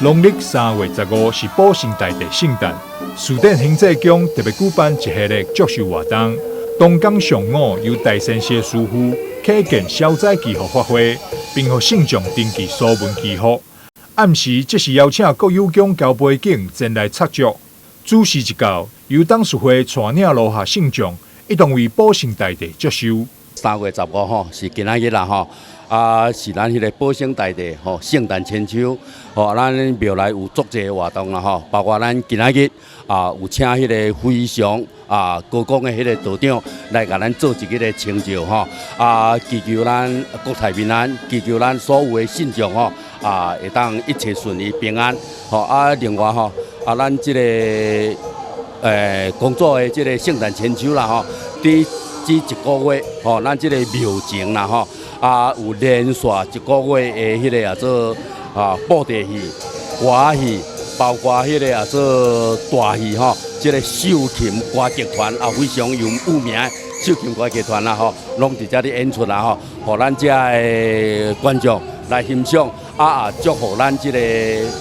農曆3月15是保生大帝聖誕，士典行濟宮特別舉辦一系列祝壽活動。當天上午由大仙寺師傅啟建消災祈福法會，並予信眾登記所文祈福。暗時則是邀請國有宮交杯景前來插祝。主時一到，由董事會帶領樓下信眾一同為保生大帝祝壽。 3月15吼是今仔日啦吼，啊是咱彼个保生大帝吼聖誕千秋吼，咱廟內有足濟活動啦吼，包括咱今仔日啊有請彼个非常啊高崗的彼个道長來共咱做一个清醮吼，啊祈求咱國泰民安，祈求咱所有的信眾吼啊會當一切順利平安吼啊另外吼啊咱這個工作的這個聖誕千秋啦吼，佇這一個月吼，咱這個廟前啦吼，啊有連續一個月的彼个啊做啊布袋戲、歌戲，包括彼个啊做大戲吼，這個秀琴歌劇團啊非常有有名的秀琴歌劇團啦吼，攏佇遮咧演出啦吼，予咱遮的觀眾來欣賞，啊也祝福咱這個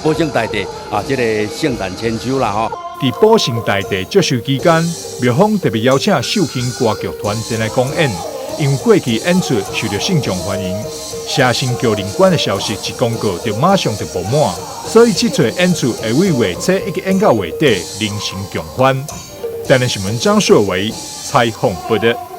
保生大帝啊這個聖誕千秋啦吼。佇保生大帝祝壽期間，廟方特別邀請秀琴歌劇團前來公演，因為過去演出受到信眾歡迎，寫信叫靈官的消息一公告就馬上就爆滿，所以這次演出會為月初一直演到月底，人神共歡。台南新聞張碩維採訪報道。